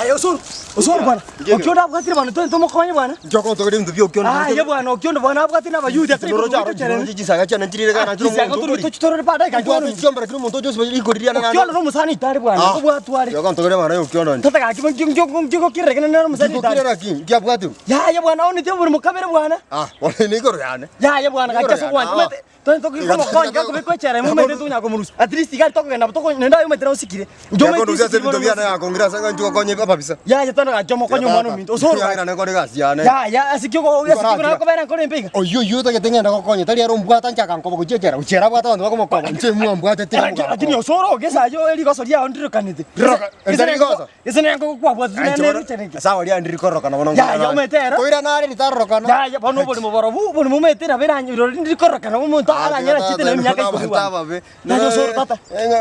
Aye osoro, osoro bwana. Okiondo abwatire bwana, twende tomokonye bwana. Inki ogontogeria ebinto bia Okiondo? Aye bwana, Okiondo bwana abwatire na Abayuda tari Chiroro koruta cherene. charo chisaga chiane nchirire gana chire Chisaga omonto turi okori. tochitorore baadaye gaki Mbwate bwana. chiombera kera omonto oche osibe rikori riane naende. Okiondo nomusani itare bwana, Ah. obwatware. Ogontogeria amang'ana ya Okiondo inche. Tata gaki nkigokirera kende nere omusani itare. Nkigokirera ki? Nkiabwatirwe? Yaya bwana, onete obori mokabere bwana. Ah, bono ine igoro yane. Yaya bwana, gaki Igoro ase yane, ogwancha. ah. Omanyete, Twende tokomokonya gakobekwa echela ime omanyete tokonya komorusia. At least iga tokogenda toko nende aye omanyete nosikire. Inche omanyete Yakondusia ase osikire ebinto bono biane nosikire. yakongira ase ng'a inche gokonya ababisa. Yaya twende gaki omokonye omwana ominto. Osoro gaki. Yaya nkore egasi yane. Yaya ase ki ogo ase ki Nkorachira. nakobera nkore mbe iga. Oyio oyio otagete ng'ende gokonya tari ere ombwate anche agankoba gochia echela. Gochia ere abwate abanto bakomokoba inche mwambwatete Lakini lakini mogankoba. osoro gese ayio rigoso riao ndirirokanete. Riroka- Gese ritari rigoso? Gese nengo kwabwatete Anche nere bono- richaneke. ase agoria ndirikororokana bono Yaya, nkoirana are. omanyete ero. Nkoirana are ritarorokana. Yaya bono oborimo borobu oborimo omanyete nabo eranye birori ndirikororokana omonto aranyare achete na emiaka ikomi Abanto bwana. ababe. Yaya osoro tata.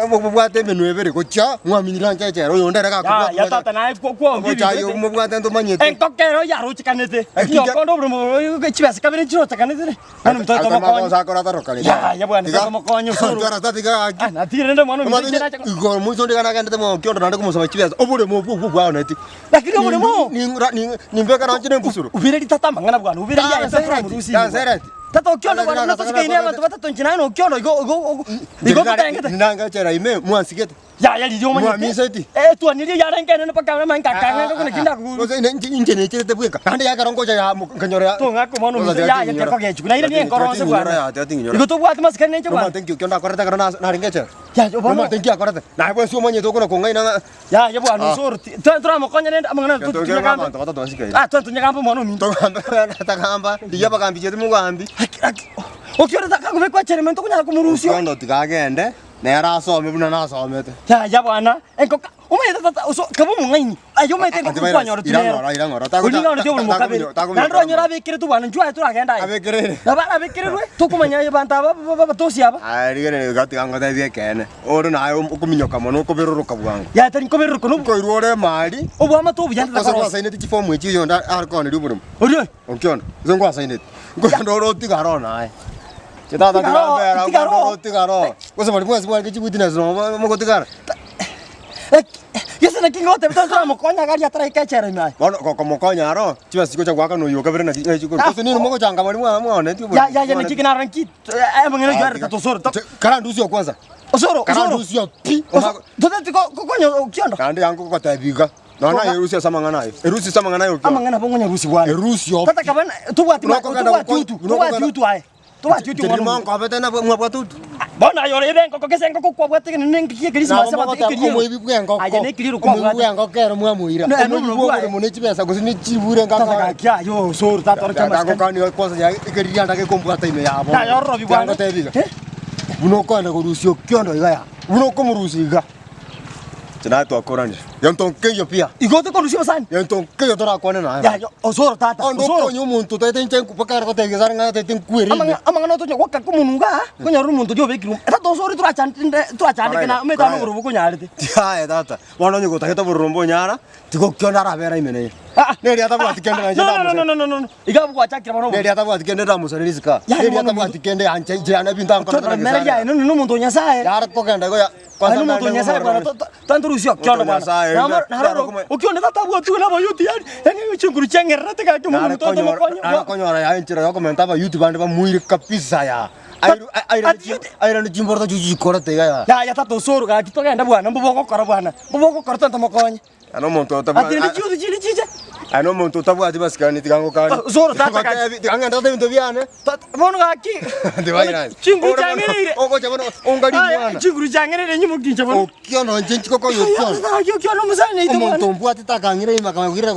Mobwate emenwa ebere gochia mwaminyire anche echela oyonde ere gakobwata Yaya tata naye kwa- kwaonga Ogocha aye ebinto. mobwate ntomanyete. Enkoko ero yarochekanete. Ekija- Nyokondo oborimo chibesa kabere nchirochekanete. Bono mtoto Atamagosa mokonye. akora atarokane. Yaya bwana, mtoto mokonye osoro. Ah, natigire rende omwana ominto inche nacha ko- Igoro moiso onde nagendete mwa Okiondo naende komosaba chibesa oboremo obwo obwo bwaoneti. Lakini oboremo Nimbeka nanche nembusuro. Ubireri tata amang'ana bwana, ubireri Ah, aye tata Sereti, omorusi ah, igo. Sereti. Tata Okiondo bwana, buna tosikaine abanto batato inche naye na Okiondo igo igo igo totengete. Ninangechera ime mwansigete. Yaya riria omanyete. Mwamiseti. Eh, twani eria yarenge enene mpaka amanye nkakang'anga buna ki ndaku. Gose ine inche inche necherete bweka. Naende yakero ngocha ya nkanyora ya. Tong'aka omwana ominto yaya tekogechigwa. Naire niye enkoro onse Tinyora bwana. ya tinyora. Igo tobwate masikani nainche bwana. Nomanyete nki okio ndakorete ekero nas- narenge echela. Yaya bono. Nomanyete nki akorete. Naye bwensi omanyete okona kong'aina ng'a Yaya bwana Ah. osoro ti- twa- toramokonya rende amang'ana Gento to- kero tunyagambe. abanto batato basikaire. Ah, twa tunyagambe omwana ominto. Togambe tagamba rigia abagambi chiaito mogambi. Aki- aki- Okiore takakobekwa echela ime ntokonyara komorusia. Okiondo tiga agende. Nere asome buna nasomete. Yaya bwana, enkoka, omanyete tata, oso, kaba omong'aini, aye omanyete enkoka Antivirus, kwanyoreti ira nero. ng'ora, ira ng'ora. Tagocha- Oria ng'oreti oborimo ta- kabere. tagominyo- tagominyo Naende oranyore ng'ora. abekeretwe bwana, inchuo aye toragenda aye. Abekereire. Nabo arabekererwe, tokomanya aye abanto aba ba- ba- abatosi aba. Aye rigereria iga tiga ngotebie ekeene, ore naye okominyoka mono okoberoroka bwango. Yaya tari nkoberoroka nobu- Nkoirwa ore emari, oboamate obuya gose ntakorosia. gwasaineti chifomu echi oyonde are kooneria oboremo. Oria oyo. Okiondo, gose ngwasaineti, nkoyonde ore otigare oo naye. Tata Tigara oo, tiga mbera, tigara oo. ore otigare oo. Gose baria bwensi bwarenge chiwitness nabo mogotigara. Gese naki ngoteba tari toramokonya iga aria ataraika echela ime aye. Bono gokomokonya aro, chibesa chigocha goakana oyio okabere naki chikoro. Ah, Gose nini mogochanga baria mwa mwaoneti oborimo. Ya ya ya naki naro nki amang'ana ayio areta tosoro. To- Karandusia kwanza. Osoro, osoro. Karandusia pi. Oso- Toteti ko- kokonya okiondo. Naende yango gogotebia iga. Nonya naye erusie ase amang'ana aye. Erusie ase amang'ana aye okio. Amang'ana abo ng'onye rusi bwana. Erusie opi. Tata kaba tobwati Buna okogenda tobwati gokwa- utu, buna tobwati okogenda- utu aye. Tobwati utu Teri mwana. ominto. monkobete nabwo mwabwate utu. Bono aye ore ebe engoko gese engoko kwabwate gene ne engaki ye Christmas Nabo abanto mogoteba ekeriero. omoibi bw'engoko. Aye ne ekeriero Omoibi kwabwate. bw'engoko ero mwamoira. Ne- Omoibi noborobwo bw'oboremo ne chibesa gose ne chibure Tata ngaka. gaki aye osoro tata oroche amasikani. Ngakokani kwanza ya ekerianda gekombwata ime yabo. Naye ororobi bwana. Tiangotebia iga. Eh? Buna okoenda korusia okiondo iga ya. Buna okomorusia iga. Inche naye twakoranire. Gento nkeiyo pia. Igo otokorusia obosani? Gento nkeiyo torakwane naye. Yaya, osoro tata, Onde osoro. okonye omonto otaete inche nku mpaka ere gotebia Gesare ng'a otaete nkwere ime. Amang'a amang'ana otonya goaka komonwa igaa, konyora omonto oria obekirwe tata osore torachande torachandeke na omanyete Koraiga. obororo bokonyarete. Tiaye tata, bono onye gotagete obororo mbonyara, tiga okione arabera ime neye. Ah, Neri atabwati kende nainche No, no, no, ndamosare. no, no, no, no. Iga abwo gwachakire bono Neri atabwati kende ndamosare risika. Yaani Neri bono atabwati kende anche inche yane ebinto ankorete na Chora mere Gesare. yaye nono nomonto o Nyasaye. Yare kogenda igo ya Aye nomonto o Nyasaye bwana, to- to- tantorusia okiondo Omonto o bwana. Nyasaye, Namo- nare- naroro, nare komanya- okionde tatabwatiwe nabayuti yaani, yaani chinguru chiang'ererete gaki omonto Nare omonto konyora omokonye. nare konyora yaye enchera yokomenta abayuti bande bamoire kabisa ya. Airu- ai- airane Ati chi- yuti- airane chimboroto chiu chikorete iga ya. Yaya tata osoro gaki togende bwana, mbobe ogokora bwana, mbobe ogokora twende tomokonye. Aye nomonto otabwa- Ati rende chiusi chiri chiche. Aye nomonto otabwati masikani tiga ngokanie. Ah, Osoro tata gaki. Ngotebi, tiga ng'ende ase ebinto biane. Tata, bono gaki. Tibairani. Chinguru Ore bono- chiang'ereire. Ogocha bono ongari Aya, mwana. Chinguru chiang'ereire nyimokinche bono. Okiono inche nchikokonya okiono. Gaki okiondo omosani oito Omonto bwana. ombwate takang'ira ime akamanya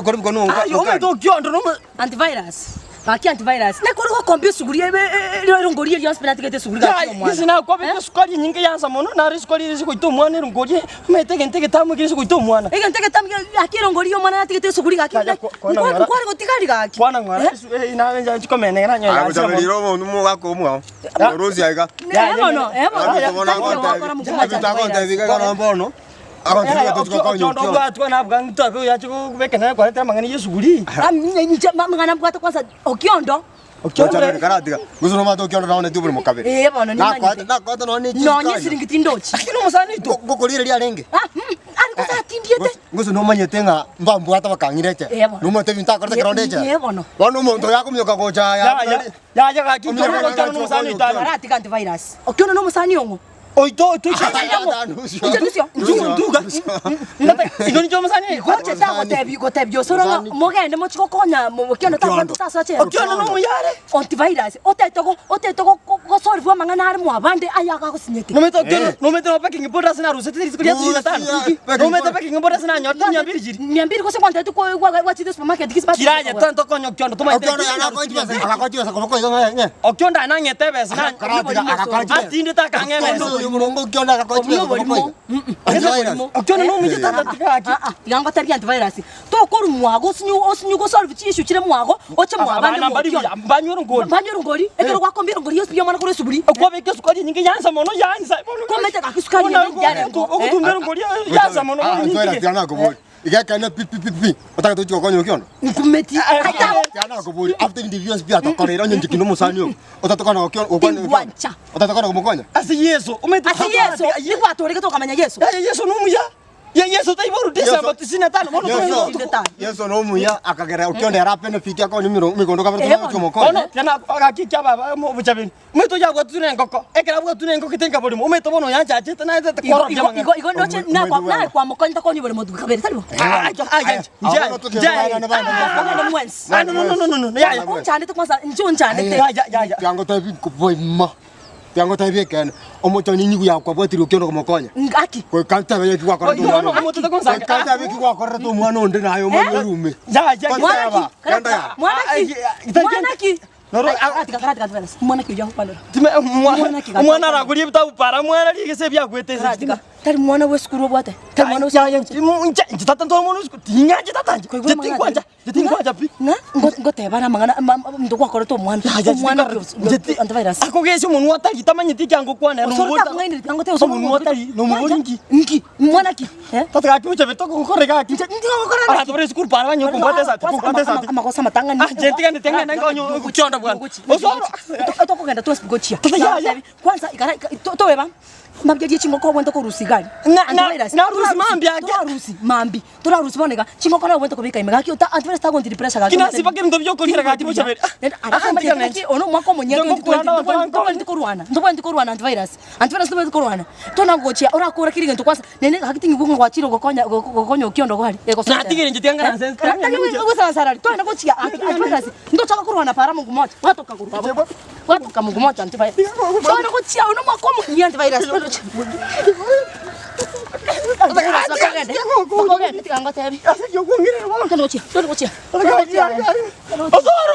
kore bikono Aye, omanyete okiondo nomo. Antivirus. Gaki antivirus. Naki ore gokombia esuguri ebe erongori eria yonsi pi natigete esuguri gaki Yaya, omwana. gese nakwabete esukari enyinge yansa mono, naro esukari ere ase goita omwana erongori, omanyete egento egetamu ekere ase goita omwana. Egento egetamu gaki erongori ya omwana natigete esuguri gaki. Yaya, kwa- kwana ng'ora. Nkware gotigari gaki. Kwana ng'ora, Eh? esu- eh, nabe nja chikomena iga nanyoe yanchire mono. Agochaberire omonto omogaka omwao. Ya. Orosi aiga. Eh bono, eh bono. Yaya, Ebinto bono Tari agontebi- gokora mokubua ebinto agontebi iga antivirus. iga bono. Agontebi Yaya, iga okio- tochikokonya okiondo okiondo. obwatwa nabwo ang'e twabe oyache kobekana kwareta amang'ana ya esuguri. Ah, inche amang'ana mbwate kwanza okiondo. Gochaberi karatiga. Gose nomanyete okiondo naoneti oborimo kabere. Eh bono nimanyete. Nakoete nakoete nonye ne Nonye chisukari. esiringi tindochi. Lakini omosani oito. Ngokorigereria arenge. Ah, mm, ah. Ari gose atindiete. Gose nomanyete ng'a mbambwate bakang'ira echela. Eh, bono. Nomanyete ebinto akorete ekero onde echela. Eh, bono. Bono omonto oyo akomioka gocha aya. Yaya, yaya gaki Ominyoka okiona gocha okiona nomosani oito are. Aratiga antivirus. Okiona nomosani ong'o. Oito oito Inche nusio. Ntuga ntuga. Igo ninche omosani. Goche tagotebi gotebi osoro ng'a mogende mochi gokonya okiona tabwate saso chera. Okiona nomuyare. Antivirus otete go otete go gosolve amang'ana are mwabande aya agagosinyete. Nomete okiona nomete no baking powder ase narusete rituko ria 25. Busia. Nomete baking powder ase nanyorete mia mbiri chiri. Mia mbiri gose kwantebeti kwa kwa gwachete supermarket gisi basi. Kiranye twende tokonye okiondo tomaete. Okiondo yana akochi besa, agakochi besa koboko iga ng'e ng'e. Okiondo aye nang'ete ebesa na Karatiga agakochi besa. atindete akang'a ebesa. Okiondo oyo morongo okiondo agakochi besa koboko iga. Antivirus. Okiondo nomoyie tata tiga gaki. Ah, ah, tiga ngotebi antivirus. Tokorwa mwago osinyu osinyu gosolve chiissue chire mwago oche mwabande Abana mbari mokiondo. buya mbanywe erongori. Banywe erongori, ekero gwakombia erongori yonsi buya omwana korwa esuguri. Okwabeka esukari enyinge yansa mono yansa mono. Komete gaki esukari ende yarengeo, eh. Ogotumia erongori yansa mono. Ah, antivirus tiga nakobori. Iga ekeene pi pi pi pi. Otagete gochia gokonya okiondo. Nkumeti. Aitabo. Tiga nakobori after ebinto ebi bionsi biatokoreire onye inche kinde omosani oyo. Otatokana gokio gokwana okiondo. Tingwancha. Otatokana komokonya. Ase Yeso. Omanyete Ase Yeso, nigwatoregete okamanya Yeso. Yaya Yeso nomuya. Ye Yeso taiborwa December 95 bono Yeso, tore. Yeso nomuya akagera okionde ere abenefit akonye emiro emegondo kabere Eh, tonya gochia bono. komokonya. Bono tiana gaki kia baba obochaberi. Omanyete oyio abwatutwe na engoko. Ekero abwatutwe na engoko tenka borimo. Omanyete bono oyanchachete naetete Igo korokia igo amang'ana. igo igo ndoche Omwe- nakwa omwe- nakwamokonya takonya oboremo kabere tari bo. Ah, ah, ah, Aya, nje, abo nje. toke bana bana. Ogende mwensi. Ah, no, no, no, no, no, no, yaya. Onchandete kwanza inche onchandete. Ya, ya, ya, ya. Tiangotebi nkoboima. Tiangotebi ekeene, omochani nigo yakwabwatirie okiondo komokonya. Ngaki. Goika ntebe eki gwakorete Oyo, omwana ono, onde. omotete konsanga. Goika ntebe eki gwakorerete omwana onde naye omanye orume. Ya, ya, ya. Konteba, Mwanaki. genda ya. Mwanaki. Ah, ah, Mwanaki. Noro- Ai, karatika karatika antivirus. Mwanaki oyo akokwanera. Time- mwa- Mwana ki omwana aragorie ebitabu para mwana rigese ebiakwete ase Karatika. Tari mwana bwe esukuru obwate. Tari mwana Ya, ya, inche inche tata ntore mwana esukuru ting'anche tata inche Koigwa inche tingwancha inche tingwancha pi Ng'a ngo- ngoteba are amang'ana ma- ma- omonto gwakorete omwana. Omwana ki antivirus. Akogesia omonwa otari tamanyeti ekiango okwana ere Osoro nomobori ta- takong'aineretie tiga ngotebe osoro omonwa otari nomobori nki? Nki? Mwana ki? Eh? Tata gaki ochabe togokora iga gaki. Inche ntigokora naki? Abanto bare esukuru para banyore kombwata esati, kombwata esati. Amagoso amatang'ani. Ah, inche ntigane ting'ende nkonye gochionda bwana. Osoro. Tokogenda twensi gochia. Tata, ya, ya. Kwanza ikara toeba mambia rie chingoko obwente korusia igari. Na- na- Antivirus. narusia mambia ake. Torarusia mambi. Torarusia bono iga chingoko nabo obwente kobeka ime gaki ota antivirus tagontiri pressure gaki. Ki nasiba kebinto biokorira gaki bochaberi. Ara Ah, ntigane inche. ono omwaka omoyia Inche ngokurana abanto bankonye. ntobwenereti korwana ntobwenereti korwana antivirus. Antivirus ntobwenereti korwana. Tona gochia orakore kera egento kwanza nene gaki ting'igwa ng'a gwachire gokonya gokonya okiondo gwari. Natigire inche tiga ng'aranse nse. Tari twende gochia antivirus ntochaka korwana para mungu moja gwatoka korwa abwo. Gwatoka mungu moja antivirus. Twende gochia ono omwaka omoyia antivirus. Twende gochia. Antivirus bakogende. Bakogende tiga ngotebi. Ase ki okong'irera bono. Twende gochia twende gochia. Osoro.